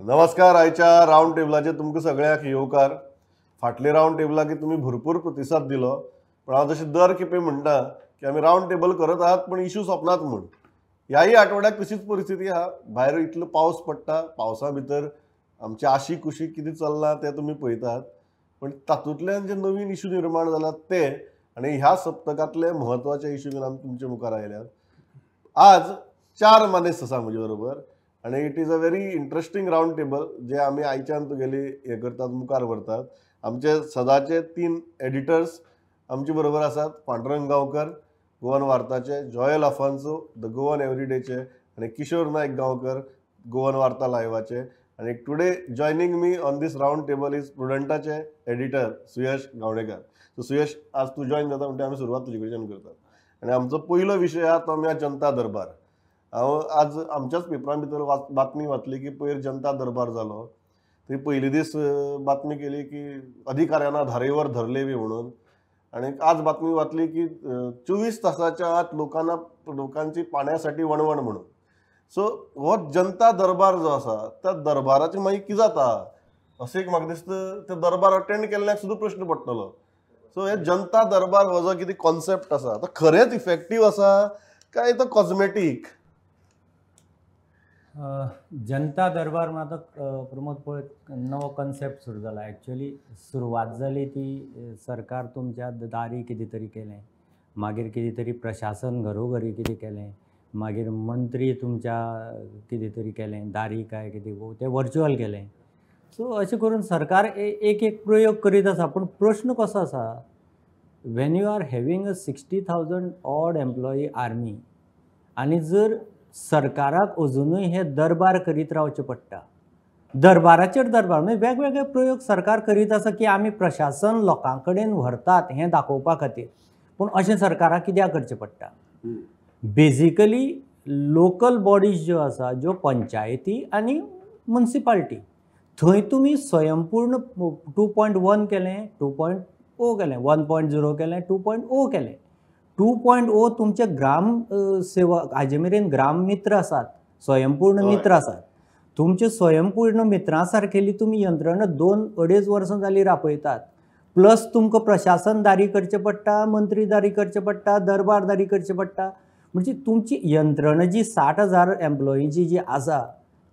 नमस्कार. आयच्या रावंड टेबलाचेर तुमकां सगळ्यांक येवकार. फाटले रावंड टेबलाक तुमी भरपूर प्रतिसाद दिलो, पण हांव जशें दर खेपे म्हणटा की आमी रावंड टेबल करत आहात पण इशू सोंपनात म्हूण. ह्याय आठवड्याक तशीच परिस्थिती आहा. भायर इतलो पावस पडटा, पावसा भितर आमच्या आशी कुशीक कितें चल्लां तें तुमी पळयतात, पण तातूंतल्यान जे नवीन इशू निर्माण जाल्यात ते आनी ह्या सप्तकांतले म्हत्वाचे इशू घेवन आमी तुमचे मुखार आयल्यात. आज चार मानेस्त आसा म्हजे बरोबर आनी it is a very interesting round table जे आमी आयच्यान तुगेली हें करतात, मुखार व्हरतात. आमचे सदांचे तीन एडिटर्स आमचे बरोबर आसात, पांडुरंग गांवकर गोवन वार्ताचे, जॉयल अफान्सो the Goan एवरीडेचे आनी किशोर नायक गांवकर गोवन वार्ता लायव्हाचे. आनी today joining me on this round table is प्रुडंटाचे editor Suyash Gaonekar. So Suyash, आज तूं जॉयन जाता म्हणटा आमी सुरवात तुजे कडच्यान करतात. आनी आमचो पयलो विशय आहा तो आमी जनता दरबार. हांव आज आमच्याच पेपरां भितर बातमी वाचली की पयर जनता दरबार जालो. थंय पयले दीस बातमी केली की अधिकाऱ्यांना धारेवर धरले बी म्हणून, आनी आज बातमी वाचली की 24 तासाच्या आत लोकांना लोकांची पाण्यासाठी वणवण म्हणून. सो हो जनता दरबार जो आसा त्या दरबाराचे मागीर कितें जाता अशें एक म्हाका दिसता, ते दरबार अटेंड केल्ल्याक सुद्दां प्रश्न पडटलो. सो हे जनता दरबार हो जो कितें कॉन्सेप्ट आसा तो खरेंच इफेक्टीव आसा काय तो कॉस्मेटीक? जनता दरबार म्हण आतां प्रमोद पळय नवो कॉन्सेप्ट सुरू जाला. एक्चुअली सुरवात जाली ती सरकार तुमच्या दारी कितें तरी केलें, मागीर कितें तरी प्रशासन घरोघरी कितें केलें, मागीर मंत्री तुमच्या कितें तरी केलें, दारी काय कितें तें वर्च्युअल केलें. सो अशें करून सरकार एक एक प्रयोग करीत आसा. पूण प्रश्न कसो आसा, when you are having a 60,000 odd employee army आनी जर सरकाराक अजुनूय हे दरबार करीत रावचें पडटा, दरबाराचेर दरबार म्हणजे वेगवेगळे प्रयोग सरकार करीत आसा की आमी प्रशासन लोकां कडेन व्हरतात हें दाखोवपा खातीर. पूण अशें सरकाराक कित्याक करचें पडटा? बेजिकली लोकल बॉडीज ज्यो आसा, ज्यो पंचायती आनी मुन्सिपाल्टी, थंय तुमी स्वयंपूर्ण 2.1 केलें, 2.0 केलें, 1.0 केलें, 2.0 केलें. 2.0 तुमचे ग्राम सेवक हाजे मेरेन ग्राममित्र आसात, स्वयंपूर्ण मित्र आसात. तुमचे स्वयंपूर्ण मित्रां सारकेली तुमी यंत्रणा 2-2.5 वर्सां जालीं राबयतात. प्लस तुमकां प्रशासन दारी करचें पडटा, मंत्री दारी करचें पडटा, दरबार दारी करचें पडटा. म्हणजे तुमची यंत्रणा जी 60,000 एम्प्लॉईची जी आसा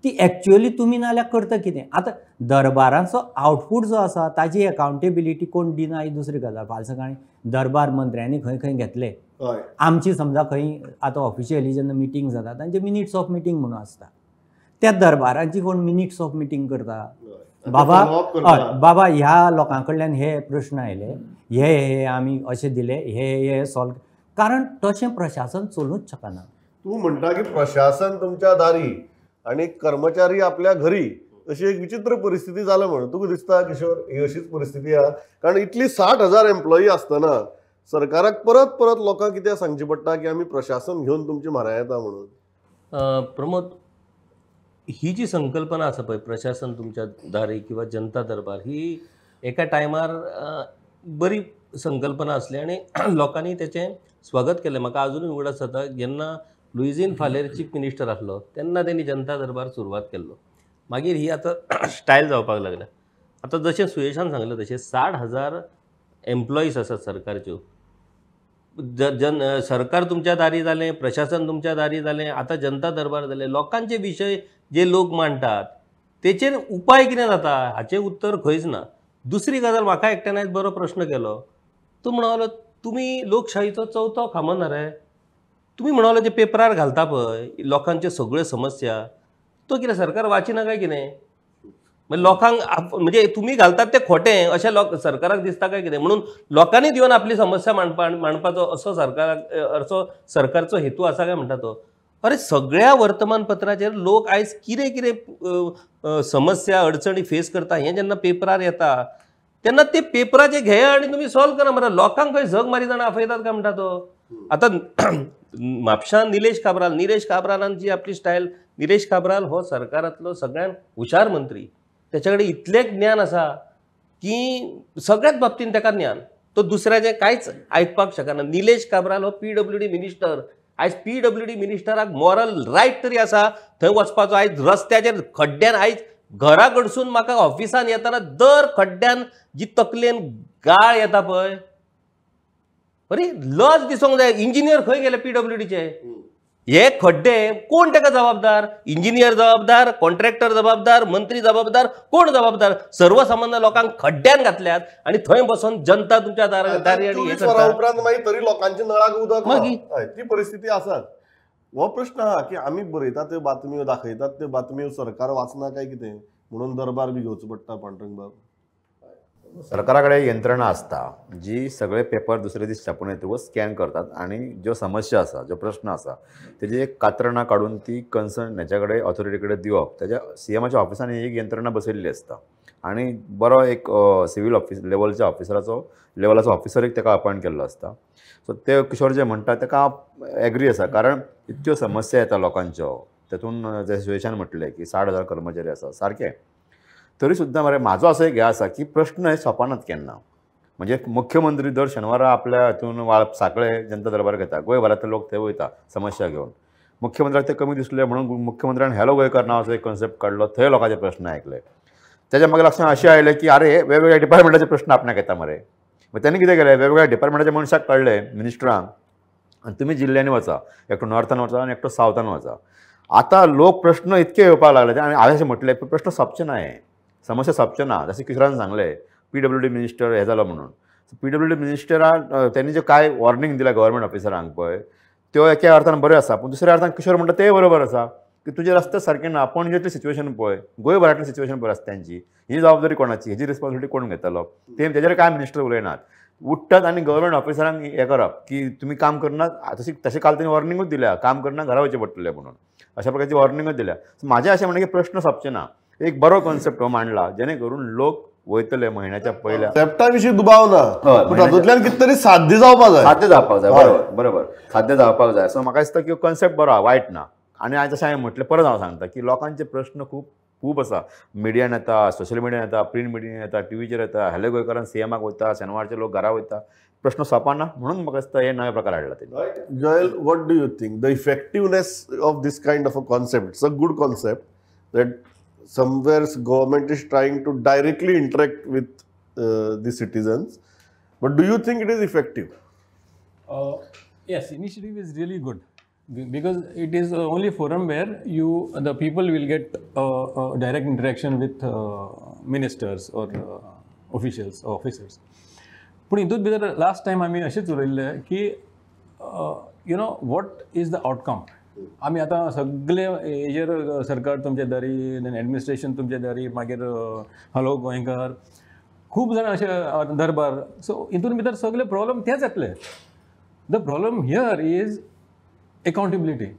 ती एक्चुअली तुमी नाल्यार करता कितें? आतां दरबारांचो आउटपूट जो आसा ताजी अकावंटेबिलिटी कोण दिना ही दुसरी गजाल. फाल्यां सकाळीं दरबार मंत्र्यांनी खंय खंय घेतले, आमची समजा खंय आतां ऑफिशियली जेन्ना मिटींग जाता तांचे मिनिट्स ऑफ मिटींग म्हणून आसता, त्या दरबारांची कोण मिनिट्स ऑफ मिटींग करता? बाबा बाबा ह्या लोकां कडल्यान हे प्रश्न आयले, हे हे आमी अशें दिले, हे हे सॉल्व, कारण तशें प्रशासन चलूंच शकना. तूं म्हणटा की प्रशासन तुमच्या दारी आनी कर्मचारी आपल्या घरी, अशी एक विचित्र परिस्थिती जाल्या म्हणून तुका दिसता किशोर ही अशीच परिस्थिती आहा? कारण इतली 60,000 एम्प्लॉई आसतना सरकाराक परत परत लोकांक कित्याक सांगचें पडटा की आमी प्रशासन घेवन तुमचे म्हऱ्या येता म्हणून? प्रमोद, ही जी संकल्पना आसा पळय प्रशासन तुमच्या दारी किंवा जनता दरबार, ही एका टायमार बरी संकल्पना आसली आनी लोकांनी तेचें स्वागत केलें. म्हाका आजुनूय उगडास जाता जेन्ना लुइझीन फालेर चीफ मिनिस्टर आसलो तेन्ना तेणी जनता दरबार सुरवात केल्लो. मागीर ही आतां स्टायल जावपाक लागल्या. आतां जशें सुयेशान सांगलें तशें 60,000 एम्प्लॉईज आसात सरकारच्यो. जन सरकार तुमच्या दारी जालें, प्रशासन तुमच्या दारी जालें, आतां जनता दरबार जालें. लोकांचे विशय जे लोक मांडटात तेचेर उपाय कितें जाता हाचें उत्तर खंयच ना. दुसरी गजाल, म्हाका एकट्यान आयज बरो प्रश्न केलो, तूं म्हणलो तुमी लोकशाहीचो चवथो खांबो न्हय रे, तुमी म्हणलो जे पेपरार घालता पळय लोकांच्यो सगळ्यो समस्या, तो कितें सरकार वाचिना काय कितें? म्हणजे लोकांक म्हणजे तुमी घालतात तें खोटें अशें लोक सरकाराक दिसता काय कितें? म्हणून लोकांनी दिवन आपली समस्या मांडपाचो असो सरकाराक असो सरकारचो हेतू आसा काय म्हणटा तो? अरे सगळ्या वर्तमानपत्राचेर लोक आयज कितें कितें समस्या अडचणी फेस करता हें जेन्ना पेपरार येता तेन्ना ते पेपराचे घे आनी तुमी सॉल्व करा मरे. लोकांक खंय जग मारी जाणां आपयतात काय म्हणटा तो? आतां म्हापशान निलेश काब्राल, निलेश काब्रालान जी आपली स्टायल, निलेश काब्राल हो सरकारांतलो सगळ्यान हुशार मंत्री, तेच्या कडेन इतलें ज्ञान आसा की सगळ्याच बाबतीन ताका ज्ञान, तो दुसऱ्याचें कांयच आयकपाक शकना. निलेश काब्राल हो PWD minister, आयज PWD मिनिस्टराक मॉरल रायट तरी आसा थंय वचपाचो. आयज रस्त्याचेर खड्ड्यान आयज घरा कडसून म्हाका ऑफिसान येताना दर खड्ड्यान जी तकलेन गाळ येता पळय, अरे लज दिसूंक जाय. इंजिनियर खंय गेले पीडब्ल्यूडीचे? हे खड्डे कोण ताका जबाबदार? इंजिनियर जबाबदार, कॉन्ट्रॅक्टर जबाबदार, मंत्री जबाबदार, कोण जबाबदार? सर्वसामान्य लोकांक खड्ड्यान घातल्यात आनी थंय बसून जनता तुमच्या दारी आनी हे करता. उपरांत मागीर तरी लोकांच्या नळाक उदक मागीर ती परिस्थिती आसात. हो प्रश्न आहा की आमी बरयतात त्यो बातम्यो, दाखयतात त्यो बातम्यो, सरकार वाचना काय कितें म्हणून दरबार बी घेवचो पडटा. पांडुरंग बाब, सरकारा कडेन यंत्रणा आसता जी सगळे पेपर दुसरे दीस छापून येतकच स्कॅन करतात आनी ज्यो समस्या आसा, जो प्रश्न आसा तेजी एक कात्रणां काडून ती कन्सर्न हेच्या कडेन ऑथॉरिटी कडेन दिवप. तेज्या सीएमाच्या ऑफिसान एक यंत्रणा बसयल्ली आसता आनी बरो एक सिवील ऑफिस लेवलच्या ऑफिसराचो लेवलाचो ऑफिसर एक ताका अपॉयंट केल्लो आसता. सो ते किशोर जे म्हणटा ताका हांव एग्री आसा, कारण इतक्यो समस्या येता लोकांच्यो, तेतून जे सुयेशान म्हटलें की 60,000 कर्मचारी आसा सारकें, तरी सुद्दां मरे म्हाजो असो एक हें आसा की प्रश्न हे सोंपनात केन्ना. म्हणजे मुख्यमंत्री दर शेनवारा आपल्या हितून सांखळे जनता दरबार घेता, गोंयभरांतले लोक थंय वयता समस्या घेवन. मुख्यमंत्र्याक ते कमी दिसले म्हणून मुख्यमंत्र्यान हॅलो गोंयकार नांवाचो एक कॉन्सेप्ट काडलो, थंय लोकांचे प्रश्न आयकले. तेज्या मागीर लक्षांत अशें आयलें की आरे वेगवेगळ्या डिपार्टमेंटाचे प्रश्न आपणाक येता मरे. मागीर तेणी कितें केलें, वेगवेगळ्या डिपार्टमेंटाच्या मनशाक काडले मिनिस्टरांक आनी तुमी जिल्ल्यांनी वचा, एकटो नॉर्थान वचा आनी एकटो सावथान वचा. आतां लोक प्रश्न इतके येवपाक लागले आनी हांवें अशें म्हटलें प्रश्न सोंपचे ना, हे समस्या सोंपच्यो ना. जशें किशोरान सांगलें पीडब्ल्यूडी मिनिस्टर हे जालो म्हणून, पीडब्ल्यूडी मिनिस्टरान तेणी जे कांय वॉर्निंग दिल्या गव्हर्मेंट ऑफिसरांक पळय त्यो एका अर्थान बऱ्यो आसा, पूण दुसऱ्या अर्थान किशोर म्हणटा तेय बरोबर आसा की तुजे रस्ते सारके ना, पणजेंतली सिच्युएशन पळय, गोंयभरांतली सिच्युएशन पळय रस्त्यांची, ही जबाबदारी कोणाची, हेजी रिस्पॉन्सिबिलिटी कोण घेतलो? ते तेजेर कांय मिनिस्टर उलयनात, उठ्ठात आनी गव्हर्मेंट ऑफिसरांक हें करप की तुमी काम करनात. तशी तशें काल तेणी वॉर्निंगूच दिल्या, काम करना घरा वचचें पडटलें म्हणून, अशा प्रकारची वॉर्निंगूच दिल्या. सो म्हाजें अशें म्हणणें की प्रश्न सोंपचे ना, एक बरो कॉन्सेप्ट हो मांडला जेणे करून लोक वयतले म्हयन्याच्या पयल्या. कॉन्सेप्टा विशीं दुबाव ना, पूण तातूंतल्यान कितें तरी साध्य जावपाक जाय, साध्य जावपाक जाय. बरोबर बरोबर, साध्य जावपाक जाय. सो म्हाका दिसता की कॉन्सेप्ट बरो वायट ना. आनी हांवें जशें हांवें म्हटलें परत हांव सांगता की लोकांचे प्रश्न खूब खूब आसा, मिडियान येता, सोशल मिडियान येता, प्रिंट मिडियान येता, टिवीचेर येता, हॅलो गोंयकारान सीएमाक वयता, शेनवारचे लोक घरा वयता, प्रश्न सोंपना म्हणून म्हाका दिसता हे नवे प्रकार हाडला तेणी. Joel, what do you think the effectiveness of this kind of a concept? It's a good concept that somewhere government is trying to directly interact with the citizens, but do you think it is effective? Yes, initiative is really good because it is the only forum where you, the people will get direct interaction with ministers or officials or officers. But in the last time I mean अशेंच उलयल्लें की you know what is the outcome. आमी आतां सगळे हेजेर सरकार तुमच्या दारी, देन administration तुमच्या दारी, मागीर हॅलो गोंयकार, खूब जाणां अशे दरबार. सो हितून भितर सगळे प्रॉब्लम तेच येतले. The problem here is accountability.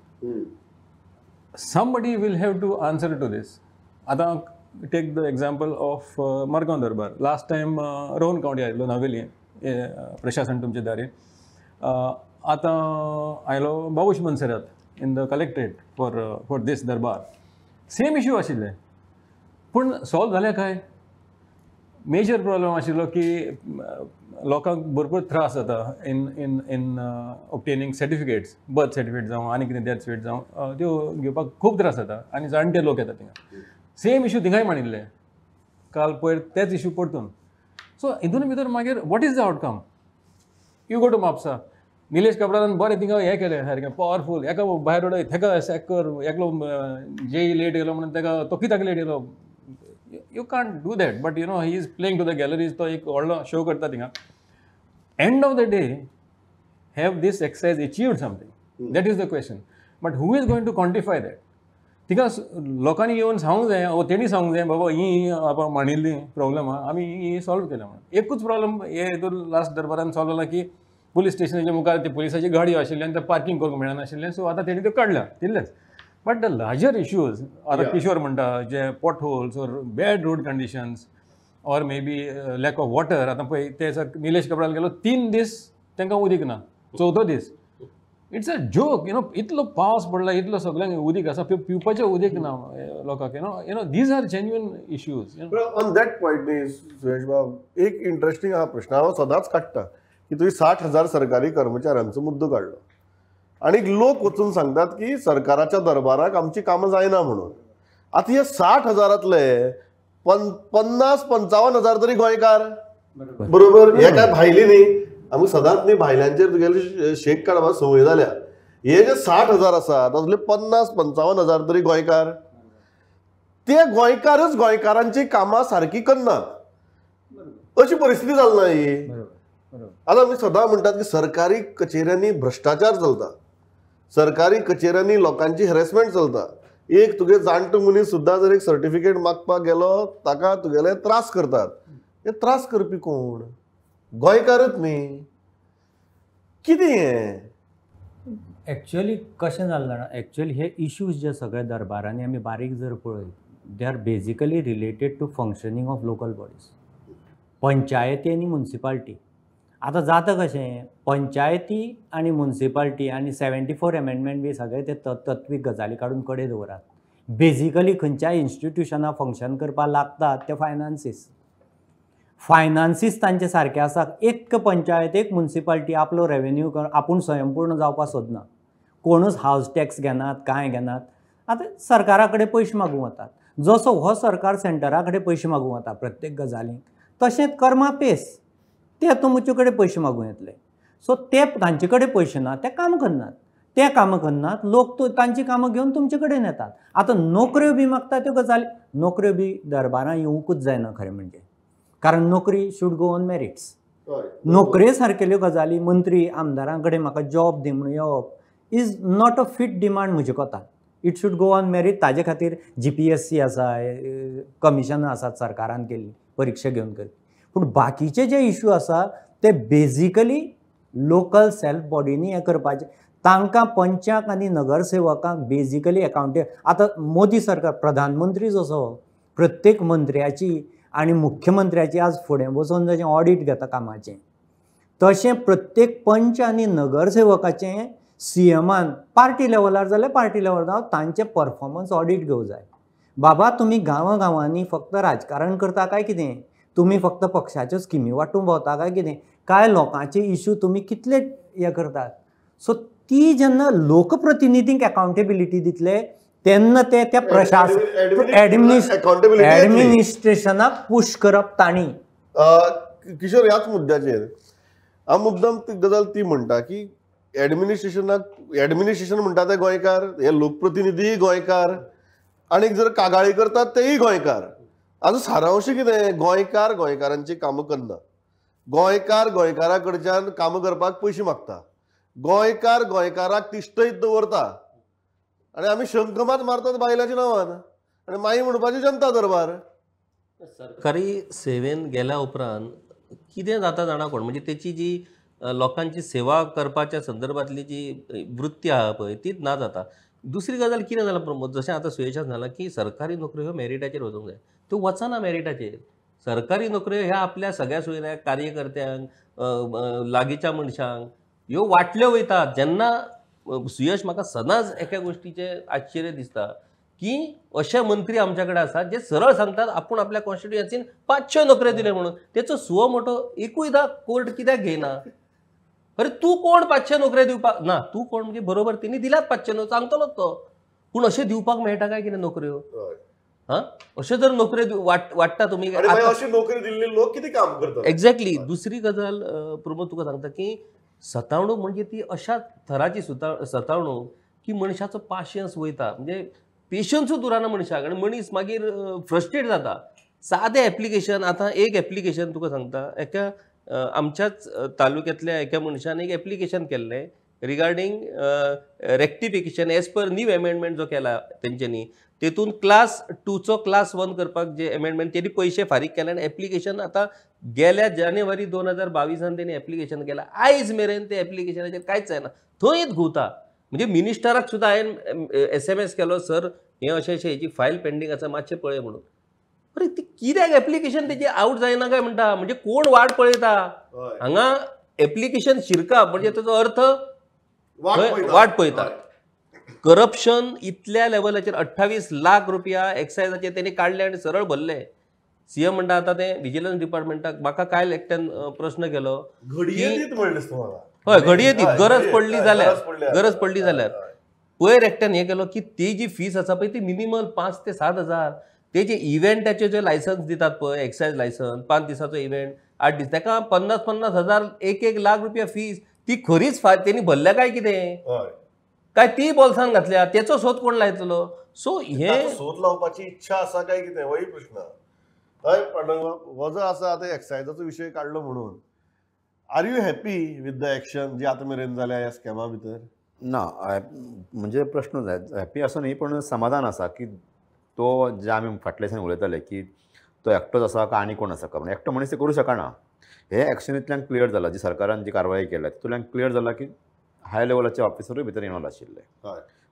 Somebody will have to answer to this. आतां take the example of Margao Darbar. Last time Rohan Khaunte आयलो नावेली प्रशासन तुमच्या दारी, आतां आयलो Babush Monserrate in the collectorate for this darbar. Same issue आशिल्ले, पूण solve जाले काय? मेजर प्रॉब्लम आशिल्लो की लोकांक भरपूर त्रास जाता in in in obtaining certificates, birth certificate जावं आनी कितें डेथ सर्टिफिकेट जावं, त्यो घेवपाक खूब त्रास जाता आनी जाणटे लोक येता थिंगा. सेम इशू थिंगाय मांडिल्ले काल पयर, तेच इशू परतून. सो हितून भितर मागीर what is the outcome? You go to Mapusa, Nilesh काब्रालान बरें थिंगा हें केलें सारकें पावरफूल, एका भायर उडय तेका सॅक कर, एकलो जेई लेट येयलो म्हणून तेका तो कित्याक लेट येयलो? You can't do that, but you know he is playing to the galleries. तो एक व्हडलो शो करता थिंगा. End of the day, have this exercise achieved something? That is the question. But who is going to quantify that? थिंगा लोकांनी येवन सांगूंक जाय, ओ तेणी सांगूंक जाय बाबा ही आतां मांडिल्ली प्रॉब्लम आहा आमी ही सॉल्व केल्या म्हणून. एकूच प्रॉब्लम हे हितून लास्ट दरबारान सॉल्व जाला की पुलीस स्टेशनाच्या मुखार ते पुलिसाची गाडी आशिल्ली आनी ते पार्किंग करूंक मेळनाशिल्लें, सो आतां तेणी त्यो काडल्या तितलेंच. बट the larger issues आतां किशोर म्हणटा जे pot holes or bad road conditions or maybe lack of water. आतां पळय ते निलेश काब्राल गेलो 3 दीस तांकां उदीक ना, चवथो दीस. It's a joke, you know. इतलो पावस पडला, इतलो सगळ्यांक उदीक आसा, पिवपाचें उदीक ना लोकांक. You know, you know these are genuine issues. On that point न्ही सुरेश बाब, एक इंट्रस्टींग आहा प्रश्न हांव सदांच काडटा की तुवें 60,000 सरकारी कर्मचाऱ्यांचो मुद्दो काडलो आनी लोक वचून सांगतात की सरकाराच्या दरबाराक आमची कामां जायना म्हणून. आतां हे 60,000तले 50-55 हजार तरी गोंयकार, बरोबर? हे काय भायली न्ही, आमकां सदांच न्ही भायल्यांचेर तुगेले शेक काडपाक संवय जाल्या. हे जे 60,000 आसा तातूंतले 50-55 हजार तरी गोंयकार. ते गोंयकारच गोंयकारांची कामां सारकी करनात अशी परिस्थिती जाली ना ही. आतां आमी सदां म्हणटात की सरकारी कचेऱ्यांनी भ्रश्टाचार चलता, सरकारी कचेऱ्यांनी लोकांची हॅरेसमेंट चलता. एक तुगे जाणटो मनीस सुद्दां जर एक सर्टिफिकेट मागपाक गेलो ताका तुगेले त्रास करतात. हे त्रास करपी कोण? गोंयकारच न्ही. कितें हें एक्चुअली कशें जालें जाणा, एक्चुअली हे इश्यूज जे सगळे दरबारांनी आमी बारीक जर पळयत, they are basically related to functioning of local bodies, पंचायती आनी मुन्सिपाल्टी. आतां जाता कशें, पंचायती आनी मुन्सिपाल्टी आनी 74 एमेंडमेंट बी सगळे ते तत्वीक गजाली काडून कडेन दवरात. बेजिकली खंयच्याय इन्स्टिट्युशनाक फंक्शन करपाक लागतात ते फायनान्सीस. फायनान्सीस तांचे सारके आसा. एक पंचायत एक मुन्सिपाल्टी आपलो रेवेन्यू आपूण स्वयंपूर्ण जावपाक सोदना, कोणूच हावज टॅक्स घेनात, कांय घेनात. आतां सरकारा कडेन पयशे मागूंक वतात, जसो हो सरकार सेंटरा कडेन पयशे मागूंक वता प्रत्येक गजालींक, तशेंच कर्मा पेस ते तुमचे कडेन पयशे मागूं येतले. सो ते तांचे कडेन पयशे ना, ते काम करनात, ते कामां करनात, लोक तांची कामां घेवन तुमचे कडेन येतात. आतां नोकऱ्यो बी मागता त्यो गजाली, नोकऱ्यो बी दरबारां येवंकूच जायना खरें म्हणजे, कारण नोकरी should go on merits. नोकरे सारकेल्यो गजाली मंत्री आमदारां कडेन म्हाका जॉब दी म्हणून येवप is not a fit demand म्हजे कोतान. It should go on merit. ताजे खातीर GPSC आसा, कमिशनां आसात सरकारान केल्ली परिक्षा घेवन करपी. पूण बाकीचे जे इशू आसा ते बेजिकली लोकल सेल्फ बॉडींनी हें करपाचें. तांकां पंचाक आनी नगरसेवकांक बेजिकली एकावंटे. आतां मोदी सरकार प्रधानमंत्री जसो प्रत्येक मंत्र्याची आनी मुख्यमंत्र्याची आज फुडें बसून जशें ऑडीट घेता कामाचें, तशें प्रत्येक पंच आनी नगरसेवकाचें सीएमान पार्टी लेवलार जाल्यार पार्टी लेवलार तांचें परफॉर्मन्स ऑडीट घेवंक जाय. बाबा तुमी गांवां गांवांनी फक्त राजकारण करता काय कितें, तुमी फक्त पक्षाच्यो स्किमी वांटूंक भोंवता काय कितें, काय लोकांचे इशू तुमी कितले हें करतात. सो ती जेन्ना लोकप्रतिनिधींक एकावंटेबिलिटी दितले तेन्ना ते त्या प्रशासन एडमिनिस्ट्रेशनाक पुश करप तांणी. किशोर, ह्याच मुद्द्याचेर हांव मुद्दम ती गजाल ती म्हणटा की एडमिनिस्ट्रेशनाक, एडमिनिस्ट्रेशन म्हणटा ते गोंयकार, हे लोकप्रतिनिधीय गोंयकार, आनी जर कागाळी करतात तेय गोंयकार. आतां सारांश कितें, गोंयकार गोंयकारांची कामां करना, गोंयकार गोंयकारा कडच्यान कामां करपाक पयशे मागता, गोंयकार गोंयकाराक तिश्टयत दवरता, आनी आमी शंख मात मारतात बायलांच्या नांवान आनी मागीर म्हणपाची जनता दरबार. सरकारी सेवेन गेल्या उपरांत कितें जाता जाणा कोण, म्हणजे तेची जी लोकांची सेवा करपाच्या संदर्भातली जी वृत्ती आहा पळय तीच ना जाता. दुसरी गजाल कितें जालां प्रमोद, जशें आतां सुयेशान सांगलां की सरकारी नोकऱ्यो ह्यो मेरिटाचेर वचूंक जाय, त्यो वचना मेरिटाचेर. सरकारी नोकऱ्यो ह्या आपल्या सगळ्या सोयऱ्यांक, कार्यकर्त्यांक, लागींच्या मनशांक ह्यो वांटल्यो वयतात. जेन्ना सुयश, म्हाका सदांच एका गोश्टीचें आश्चर्य दिसता की अशे मंत्री आमच्या कडेन आसात जे सरळ सांगतात आपूण आपल्या कॉन्स्टिट्युएन्सीन 500 नोकऱ्यो दिले म्हणून, तेचो सुओ मोटो एकूयदा कोर्ट कित्याक घेयना? अरे तूं कोण 500 नोकऱ्यो दिवपाक ना, तूं कोण म्हणजे बरोबर तेणी दिल्यात 500 न्हू, सांगतलोच तो, पूण अशें दिवपाक मेळटा काय कितें नोकऱ्यो? हां, अशें जर नोकऱ्यो वाडटा तुमी, अशी नोकरी दिल्ली लोक कितें काम करतात? एक्झॅक्टली. दुसरी गजाल प्रमोद तुका सांगता की सतावणूक म्हणजे ती अशा थराची सतावणूक की मनशाचो पाशियन्स वयता, म्हणजे पेशन्सूच उरना मनशाक आनी मनीस मागीर फ्रस्ट्रेट जाता. सादें एप्लिकेशन, आतां एक एप्लिकेशन तुका सांगता, एका आमच्याच तालुक्यांतल्या एका मनशान एक एप्लिकेशन केल्लें regarding rectification as per new amendment जो केला तेंच्यांनी, तेतून क्लास 2चो क्लास 1 करपाक जे एमेंडमेंट तेणी पयशे फारीक केले आनी एप्लिकेशन आतां गेल्या जानेवारी 2022 तेणी एप्लिकेशन केलां, आयज मेरेन ते एप्लिकेशनाचेर कांयच जायना, थंयच घुंवता. म्हणजे मिनिस्टराक सुद्दां हांवें SMS केलो, सर हें अशें अशें हेची फायल पेंडींग आसा मातशें पळय म्हणून. अरे ती कित्याक एप्लिकेशन तेजी आवट जायना काय म्हणटा, म्हणजे कोण वाट पळयता हांगा? एप्लिकेशन शिरका म्हणजे तेजो अर्थ वाट पळयतात. करप्शन इतल्या लेवलाचेर 28 लाख रुपया एक्सायजाचे तेणी काडले आनी सरळ भरले. सीएम म्हणटा आतां ते विजिलन्स डिपार्टमेंटाक म्हाका काल एकट्यान प्रश्न केलो, हय घडये दीत गरज पडली जाल्यार, गरज पडली जाल्यार. पयर एकट्यान हें केलो की ती जी फीस आसा पळय ती मिनिमल 5 ते 7 हजार. ते जे इव्हेंटाचे जे लायसन्स दितात पळय, एक्सायज लायसन्स 5 दिसाचो इव्हेंट 8 दीस, ताका 50-50 हजार 1-1 लाख रुपया फीस. ती खरीच तेणी भरल्या काय कितें काय ती बोल्सान घातल्या, तेचो सोद कोण लायतलो? सो हे सोद लावपाची इच्छा आसा काय कितें होय प्रश्न. हय पांडुरंग हो जो आसा आतां एक्सायजाचो विशय काडलो म्हणून, are you happy with the action जी आतां मेरेन जाल्या ह्या स्कॅमा भितर? ना, म्हणजे प्रश्न हॅपी असो न्ही, पण समाधान आसा की तो जे आमी फाटल्या दिसान उलयताले की तो एकटोच आसा काय आनी कोण आसा का, म्हणजे एकटो मनीस ते करूं शकना. हे एक्शनींतल्यान क्लियर जाला, जी सरकारान जी कारवाई केल्या तितूंतल्यान क्लियर जाला की हाय लेवलाचे ऑफिसरूय भितर इनवॉल्व आशिल्ले.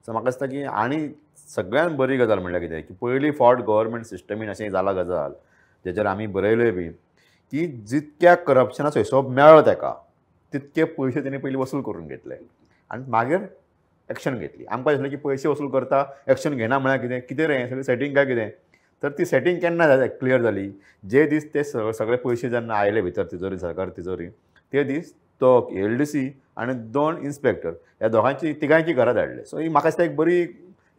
सो म्हाका दिसता की आनी सगळ्यान बरी गजाल म्हणल्यार कितें की पयली फावट गव्हर्मेंट सिस्टमीन अशें जालां गजाल जेचेर आमी बरयल्योय बी की जितक्या करप्शनाचो हिशोब मेळ्ळो ताका तितके पयशे तेणी पयलीं वसूल करून घेतले आनी मागीर एक्शन घेतली. आमकां दिसलें की पयशे वसूल करता एक्शन घेना म्हळ्यार कितें कितें रे सगळें सेटींग काय कितें, तर ती सेटींग केन्ना क्लियर जाली जे दीस ते सगळे पयशे जेन्ना आयले भितर तिजोरी सरकार तिजोरी, ते दीस तो LDC आनी 2 इन्स्पेक्टर ह्या दोगांची तिगांची घरां धाडले. सो ही म्हाका दिसता एक बरी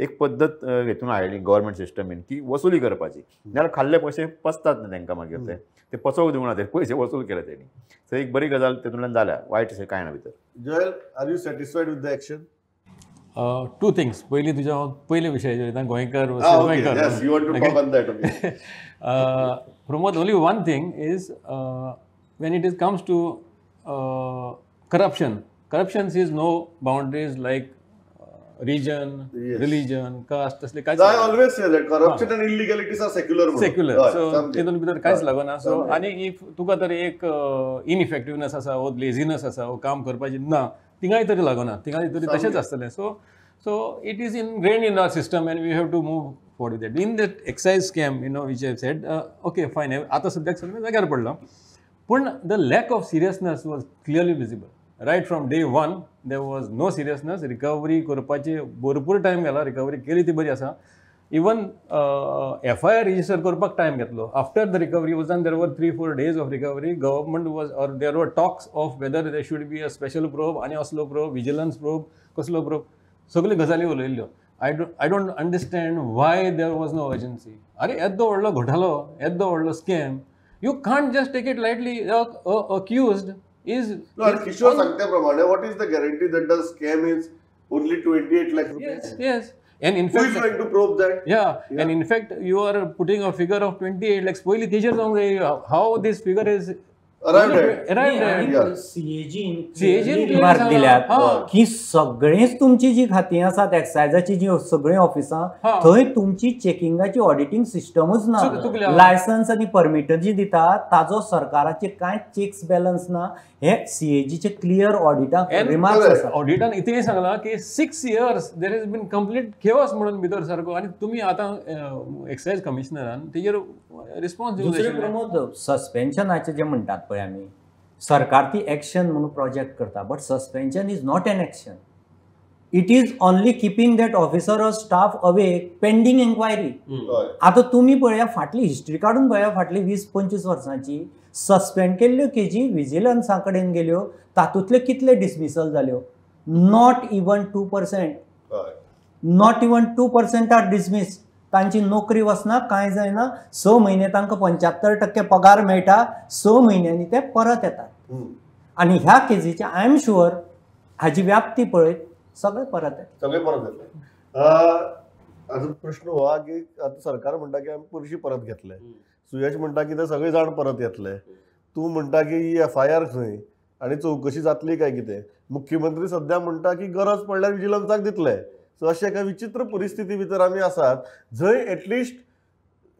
एक पद्दत हेतून आयली गव्हर्मेंट सिस्टमीन की वसुली करपाची, नाल्यार खाल्ले पयशे पचतात न्ही तांकां, मागीर ते ते पचोवंक दिवना ते पयशे वसूल केले तेणी. सो एक बरी गजाल तेतूंतल्यान जाल्या, वायट अशें कांय ना भितर. Joel, are you satisfied with the action? 2 things. पयलीं तुज्या हांव पयले विशयाचेर वयता, गोंयकार. Pramod, only one thing is when it is comes to corruption, corruption sees no boundaries like region, religion, caste, तसले कांयच. I always say that corruption and illegalities are secular. Secular. So तितून भितर कांयच लागना. सो आनी if तुका तर एक इनइफेक्टिवनेस आसा वो लेजीनेस आसा वो काम करपाची ना, तिंगाय तरी लागना, तिंगाय तरी तशेंच आसतलें. So so it is ingrained in our system and we have to move forward with that. In that excise scam, you know, which I have said, okay fine, आतां सद्याक सगळें जाग्यार पडलां, पूण the lack of seriousness was clearly visible. Right from day one there was no seriousness. Recovery करपाची भरपूर time गेला, recovery केली ती बरी आसा. इवन FIR register करपाक टायम घेतलो. After the recovery was done there were 3-4 days of recovery. Government was or there were talks of whether there should be a special probe आनी असलो प्रोब, विजिलन्स प्रोब, कसलो probe, सगल्यो गजाली उलयल्ल्यो. I don't understand why there was no urgency. अरे येदो व्हडलो घोटालो, येदो व्हडलो scam, you can't just take it lightly. Accused is no, Kishore सांगते प्रमाणे, what is the guarantee that the scam is only 28 lakh rupees? Yes, yes. And in fact, who is going to probe that? Yeah, yeah. And in fact, you are putting a figure of 28 lakhs. पयली तेजेर जावंक जाय, how this figure is arrived at. CAG remark दिल्यात की सगळेच तुमची जी खातीं आसात एक्सायजाची जी सगळीं ऑफिसां थंय तुमची चेकिंगाची ऑडिटींग सिस्टमूच ना. लायसन्स आनी परमिट जी दिता ताजो सरकाराचे कांय चेक्स बॅलन्स ना. हे CAGचे क्लियर ऑडिटाक रिमार्क्स आसा. ऑडिटान इतलें सांगलां की 6 years there is been complete chaos म्हणून भितर सारको, आनी तुमी आतां एक्सायज कमिशनरान तेजेर रिस्पॉन्स दिवंक जाय. दुसरें प्रमोद, सस्पेन्शनाचें जें म्हणटात पळय आमी, सरकार ती एक्शन म्हणून प्रोजेक्ट करता, but suspension is not an action. It is only keeping that officer or staff away pending enquiry. आतां तुमी पळया फाटली हिस्ट्री काडून पळया, फाटली 20-25 वर्सांची सस्पेंड केल्ल्यो केजी विजिलन्सा कडेन गेल्यो, तातूंतले कितले डिसमिसल जाल्यो? Not even 2%. Not even 2% are dismiss. तांची नोकरी वचना, कांय जायना. 6 म्हयने तांकां 75% पगार मेळटा, 6 म्हयन्यांनी ते परत येतात. आनी ह्या केजीचे I am sure हाजी व्याप्ती पळयत सगळे परत येतात, सगळे परत येतले. अजून प्रश्न हो की आतां सरकार म्हणटा की आमी पयशे परत घेतले, सुयश म्हणटा की ते सगळे जाण परत येतले, तूं म्हणटा की ही FIR खंय आनी चवकशी जातली काय कितें, मुख्यमंत्री सद्या म्हणटा की गरज पडल्यार विजिलन्साक दितले. सो अशे एका विचित्र परिस्थिती भितर आमी आसात जंय at least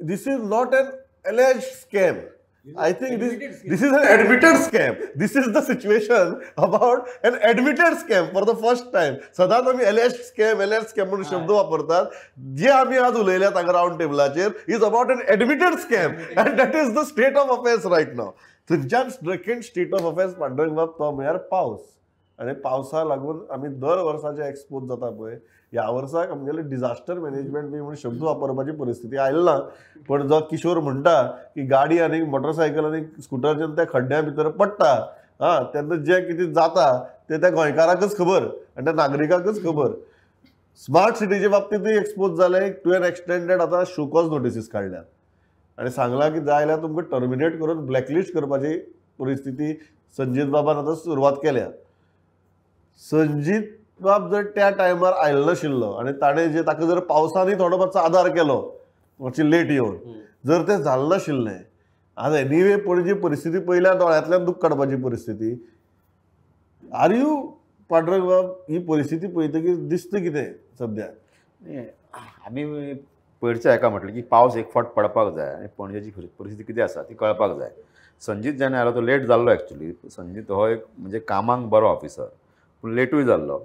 this is not an alleged scam. I think this is an admitted scam. This is the situation about an admitted scam for the first time. सदांच आमी alleged scam, alleged scam म्हणून शब्द वापरतात. जे आमी आज उलयल्यात हांगा round टेबलाचेर is about an admitted scam and that is the state of affairs right now. थंयच्यान second state of affairs Pandurang बाब तो म्हळ्यार पावस, आनी पावसा लागून आमी दर वर्सा जे एक्सपोज जाता पळय, ह्या वर्साक आमगेले डिजास्टर मॅनेजमेंट बी म्हणून शब्द वापरपाची परिस्थिती आयली ना. पण जो किशोर म्हणटा की गाडी आनी मोटरसायकल आनी स्कुटर जेन्ना त्या खड्ड्या भितर पडटा हा तेन्ना जें कितें जाता तें त्या गोंयकाराकच खबर आनी त्या नागरिकाकच खबर. स्मार्ट सिटीचे बाबतींतूय एक्सपोज जाले टू एन एक्सटेंडेड. आतां शोकॉज नोटिसीस काडल्यात आनी सांगलां की जाय जाल्यार तुमकां टर्मिनेट करून ब्लॅकलिस्ट करपाची परिस्थिती संजीत बाबान आतां सुरवात केल्या. संजीत बाब जर त्या टायमार आयलो नाशिल्लो आनी ताणें जे ताका जर पावसानूय थोडो मातसो आदार केलो मातशी लेट येवन जर तें जालें नाशिल्लें आज एनिवे पणजी परिस्थिती पळयल्यार दोळ्यांतल्यान दूख काडपाची परिस्थिती. Are you Pandurang बाब ही परिस्थिती पळयतकीर दिसता कितें सद्या? आमी पयरच्या हेका म्हटलें की पावस एक फावट पडपाक जाय आनी पणजेची परिस्थिती कितें आसा ती कळपाक जाय. संजीत जेन्ना आयलो तो लेट जाल्लो एक्चुली. संजीत हो एक म्हणजे कामाक बरो ऑफिसर पूण लेटूय जाल्लो.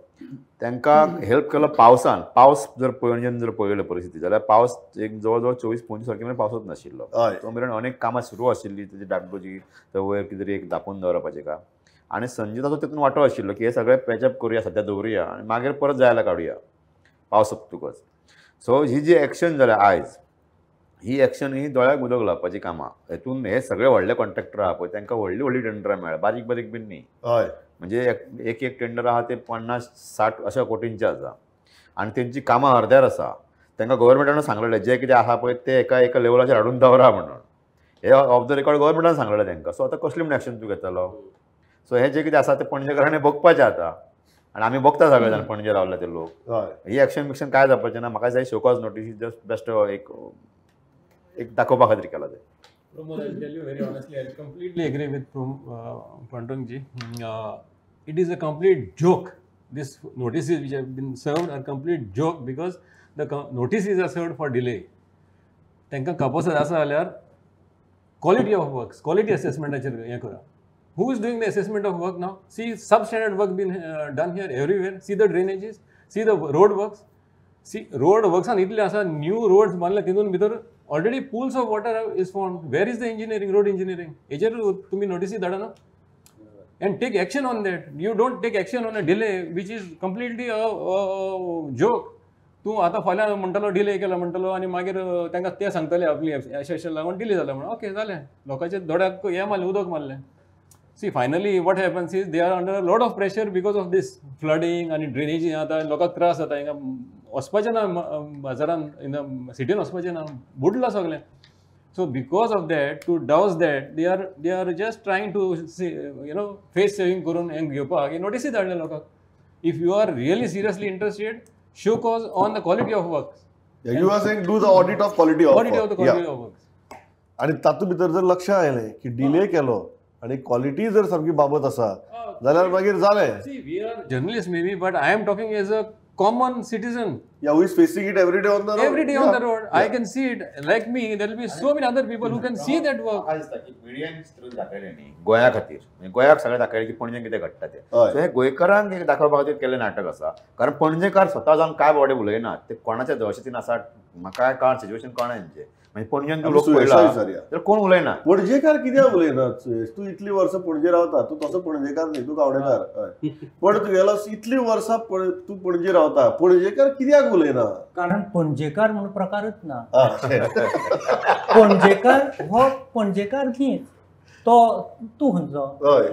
तांकां हेल्प केलो पावसान. पावस जर पणजेन जर पळयलो परिस्थिती जाल्यार पावस एक जवळ जवळ 24-25 तारखे मेरेन पावसूच नाशिल्लो. तो मेरेन अनेक कामां सुरू आशिल्ली, तेजी डागडुजी तो वयर कितें तरी एक धापून दवरपाचें काम. आनी संजिताचो तितून वांटो आशिल्लो की हे सगळें पॅचअप करुया, सद्या दवरुया आनी मागीर परत जायला काडुया पावस सोंपतकच. सो ही जी एक्शन जाल्या आयज, ही एक्शन ही दोळ्याक उदक लावपाची कामां. हेतून हे सगळे व्हडले कॉन्ट्रॅक्टर आहा पळय तांकां व्हडली व्हडली टेंडरां मेळ्ळ्या, बारीक बारीक बीन न्ही. म्हणजे एक एक टेंडर आहा ते 50-60 अशा कोटींचे आसा आनी तेंची कामां अर्द्यार आसा. तांकां गव्हर्मेंटान सांगलेलें जें कितें आहा पळय तें एका एका लेवलाचेर हाडून दवरा म्हणून. हे ऑफ the record गव्हर्मेंटान सांगलेलें तांकां. सो आतां कसली म्हण एक्शन तूं घेतलो? सो हे जें कितें आसा तें पणजेकारांनी भोगपाचें आतां आनी आमी भोगता सगळे जाण पणजे रावले ते लोक. ही एक्शन बिक्शन काय जावपाचें ना. म्हाका जाय show cause notice just best एक एक दाखोवपा खातीर केला तें. Pramod, I'll tell you very honestly, I completely agree with Pandurang ji. It is a complete joke. These notices which have been served are complete joke because the notices are served for delay. तांकां कपोसत आसा जाल्यार quality of works, quality असेसमेंटाचेर हें करा. Who is doing the assessment of work now? See substandard work been done here everywhere. See the drainages, see the road works. See road works इतले आसा, new roads बांदले तितून भितर already pools of water is formed. Where is the engineering, road engineering? हेजेर तुमी नोटीसी धाडना and take action on that. You don't take action on a delay which is completely a joke. तूं आतां फाल्यां म्हणटलो delay केला म्हणटलो आनी मागीर तांकां ते सांगतले आपली अशें अशें लागून डिले जाला म्हणून. ओके जालें, लोकांच्या दोळ्याक हें मारलें, उदक मारलें. See, finally what happens is they are under a lot of pressure because of this flooding आनी ड्रेनेजी. आतां लोकांक त्रास जाता, हिंगा वचपाचें ना बाजारान, हिंगा सिटीन वचपाचें ना, बुडलां सगळें. So because of that, to douse that, they are just trying to you know face saving करून हें घेवपाक हे नोटीसी धाडले लोकांक. If you are really seriously interested, show cause on the quality of work. You are saying do the audit of quality of audit of the quality of work. आनी तातूंत भितर जर लक्ष आयलें की डिले केलो आनी क्वॉलिटी जर सामकी बाबत आसा जाल्यार मागीर जालें. See, we are journalist maybe, but I am talking as a common citizen. Yeah, who is facing it every day on the road. Every day on the road. I can see it. Like me, there will be so many other people who can see that work. म्हाका दिसता की मिडियान चित्र दाखयलें न्ही गोंया खातीर, म्हणजे गोंयाक सगळें दाखयलें की पणजे कितें घडटा तें. सो हें गोंयकारांक एक दाखोवपा खातीर केल्लें नाटक आसा. कारण पणजेकार स्वता जावन काय बावडे उलयनात, ते कोणाच्या दहशतीन आसा म्हाका काय सिच्युएशन कळना तेंचें. म्हणजे पणजेन तूं लोक पळयला तर कोण उलयना. पणजेकार कित्याक उलयना? तूं इतलीं वर्सां पणजे रावता, तूं तसो पणजेकार न्ही, तूं गावडेकार, पण तुगेलो इतलीं वर्सां तूं पणजे रावता, पणजेकार कित्याक उलयना? कारण पणजेकार म्हणून प्रकारच ना. पणजेकार हो पणजेकार न्हीच, तो तूं खंयचो? हय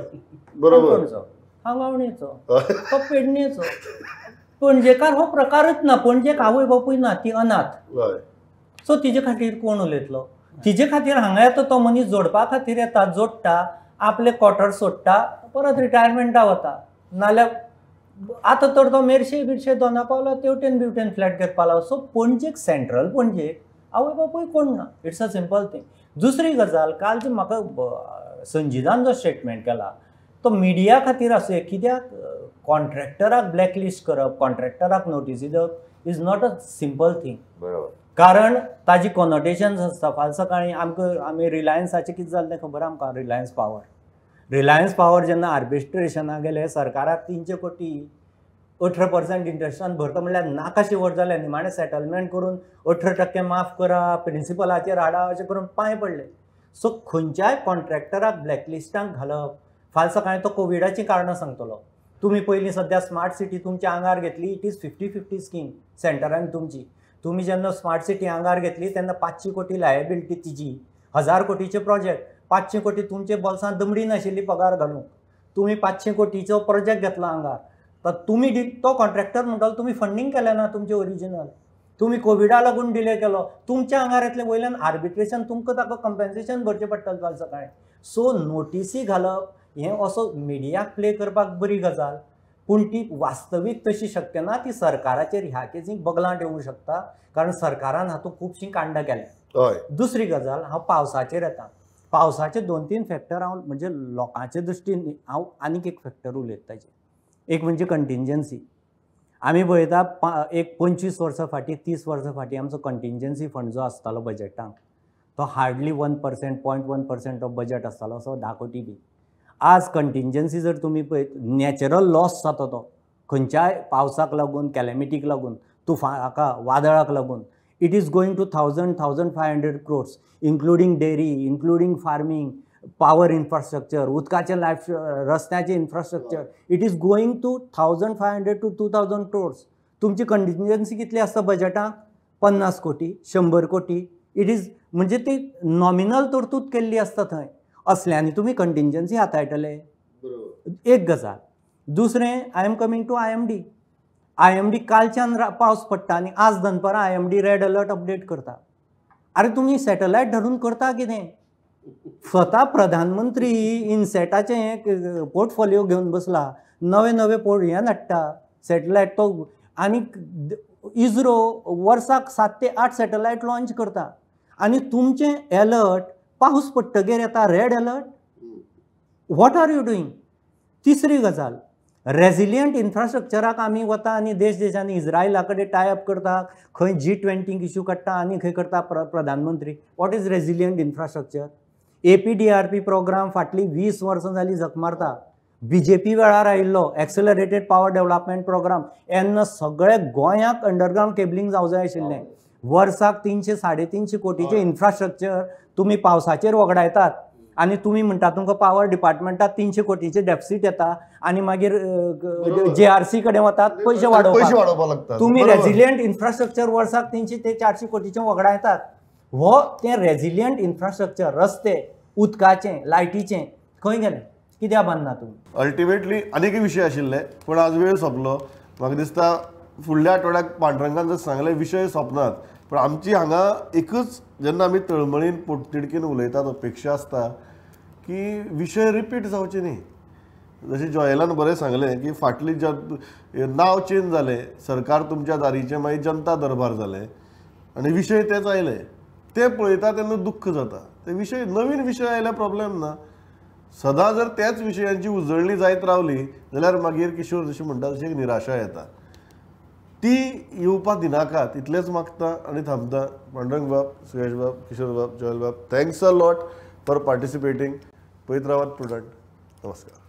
बरोबर, हांव गावणेचो, तो पेडणेचो. पणजेकार हो प्रकारच ना. पणजेक आवय बापूय ना, ती अनाथ. सो तिजे खातीर कोण उलयतलो? तिजे खातीर हांगा येता तो मनीस जोडपा खातीर येता, जोडटा, आपले क्वॉर्टर सोडटा, परत रिटायरमेंटा वता. नाल्यार आतां तर तो मेरशे बिरशे दोना पावला तेवटेन बिवटेन फ्लॅट घेवपा लागलो. सो पणजेक, सेंट्रल पणजेक आवय बापूय कोण ना. It's a simple thing. दुसरी गजाल, काल जी म्हाका संजितान जो स्टेटमेंट केला तो मिडिया खातीर आसूं, कित्याक कॉन्ट्रॅक्टराक ब्लॅकलिस्ट करप, कॉन्ट्रॅक्टराक नोटीसी दिवप is not a simple thing. बरोबर, कारण ताजी कॉनोटेशन्स आसता. फाल्यां सकाळीं आमकां आमी रिलायन्साचें कितें जालें तें खबर आमकां. रिलायन्स पावर, रिलायन्स पावर जेन्ना आर्बिट्रेशनाक गेले सरकाराक 300 कोटी 18% इंट्रस्टान भरता म्हणल्यार नाका शेवट जालें. निमाणें सेटलमेंट करून 18% माफ करा, प्रिंसिपलाचेर हाडा, अशें करून पांय पडले. सो खंयच्याय कॉन्ट्रॅक्टराक ब्लॅकलिस्टाक घालप, फाल्यां सकाळीं तो कोविडाचीं कारणां सांगतलो. तुमी पयलीं सद्या स्मार्ट सिटी तुमच्या आंगार घेतली, it is 50-50 scheme सेंटरान तुमची. तुमी जेन्ना स्मार्ट सिटी आंगार घेतली तेन्ना 500 कोटी लायबिलिटी तिजी, 1000 कोटीचे प्रोजेक्ट, 500 कोटी तुमचे बोल्सांत दमडी नाशिल्ली पगार घालूंक. तुमी 500 कोटीचो प्रोजेक्ट घेतला आंगार, तर तुमी तो कॉन्ट्रॅक्टर म्हणटालो तुमी फंडींग केलें ना तुमचें ओरिजिनल, तुमी कोविडा लागून डिले केलो, तुमच्या आंगार येतलें वयल्यान आर्बिट्रेशन तुमकां ताका कंपेन्सेशन भरचें पडटलें फाल्यां सकाळीं. सो नोटिसी घालप हें असो मिडियाक प्ले करपाक बरी गजाल, पूण ती वास्तवीक तशी शक्य ना. ती सरकाराचेर ह्या केसीक बगलांट येवंक शकता, कारण सरकारान हातूंत खुबशीं कांडां केल्या. दुसरी गजाल हांव पावसाचेर येता. पावसाचे 2-3 फॅक्टर हांव म्हणजे लोकांचे दृश्टीन हांव आनीक एक फॅक्टर उलयता ताचेर. एक म्हणजे कंटिंजन्सी. आमी पळयता एक 25 वर्सां फाटीं 30 वर्सां फाटीं आमचो कंटिंजन्सी फंड जो आसतालो बजेटाक तो हार्डली 1%, 0.1% ऑफ बजेट आसतालो, असो 10 कोटी बी. आज कंटिंजन्सी जर तुमी पळयत नॅचरल लॉस जाता तो खंयच्याय पावसाक लागून, कॅलॅमिटीक लागून, तुफानाक, वादळाक लागून, it is going to 1,000, 1,500 crores including dairy, including farming, power infrastructure, उदकाचें life, रस्त्याचें infrastructure, it is going to 1,500 to 2,000 crores. तुमची कंटिंजन्सी कितली आसता बजेटाक? 50 कोटी, 100 कोटी. It is म्हणजे ती नॉमिनल तरतूद केल्ली आसता थंय. असल्यांनी तुमी कंटिंजन्सी हाताळटले. एक गजाल. दुसरें, I am coming to IMD. IMD कालच्यान पावस पडटा आनी आज दनपरां IMD red alert update करता. अरे तुमी सॅटलायट धरून करता कितें? स्वता प्रधानमंत्री इनसेटाचें पोर्टफोलियो घेवन बसला, नवे नवे पोर्ट हें हाडटा सॅटलायट तो, आनी इस्रो वर्साक 7 ते 8 सॅटलायट लॉंच करता, आनी तुमचें एलर्ट पावस पडटगीर येता red alert. What are you doing? तिसरी गजाल, रेजिलियंट इन्फ्रास्ट्रक्चराक आमी वता आनी देश देशांनी इस्रायला कडेन टाय अप करता, खंय G20 issue काडटा आनी खंय करता प्रधानमंत्री. What is resilient infrastructure? APDRP programme फाटलीं 20 वर्सां जालीं झक मारता. BJP वेळार आयिल्लो एक्सेलरेटेड पावर डेव्हलपमेंट प्रोग्राम, येन्ना सगळे गोंयाक अंडरग्रावंड केबलिंग जावं जाय आशिल्लें. वर्साक 300 350 कोटीचें इन्फ्रास्ट्रक्चर तुमी पावसाचेर वगडायतात आनी तुमी म्हणटा तुमकां पावर डिपार्टमेंटात 300 कोटीचें डेफिसीट येता आनी मागीर JRC कडेन वतात पयशे वाडोवपाक लागतात. तुमी रेजिलियंट इन्फ्रास्ट्रक्चर वर्साक 300 ते 400 कोटीचें वगडायतात. हो तें रेजिलियंट इन्फ्रास्ट्रक्चर, रस्ते, उदकाचें, लायटीचें खंय गेलें? कित्याक बांदना तुमी? अल्टिमेटली आनीक विशय आशिल्ले पूण आज वेळ सोंपलो. म्हाका दिसता फुडल्या आठवड्याक पांडुरंगान जर सांगलें विशय सोंपनात, पूण आमची हांगा एकच जेन्ना आमी तळमळीन पोटतिडकीन उलयतात अपेक्षा आसता की विशय रिपीट जावचे न्ही. जशें जॉयलान बरें सांगलें की फाटली नांव चेंज जालें, सरकार तुमच्या दारीचें मागीर जनता दरबार जालें आनी विशय तेच आयले. ते पळयता तेन्ना दुख्ख जाता. ते विशय नवीन विशय आयल्यार प्रॉब्लेम ना, सदां जर त्याच विशयांची उजळणी जायत रावली जाल्यार मागीर किशोर जशें म्हणटा तशी एक निराशा येता. ती येवपाक दिनाका तितलेंच मागता आनी थांबता. पांडुरंग बाब, सुयश बाब, किशोर बाब, जॉयल बाब, thanks a lot for participating. पळयत रावात प्रुडंट. नमस्कार.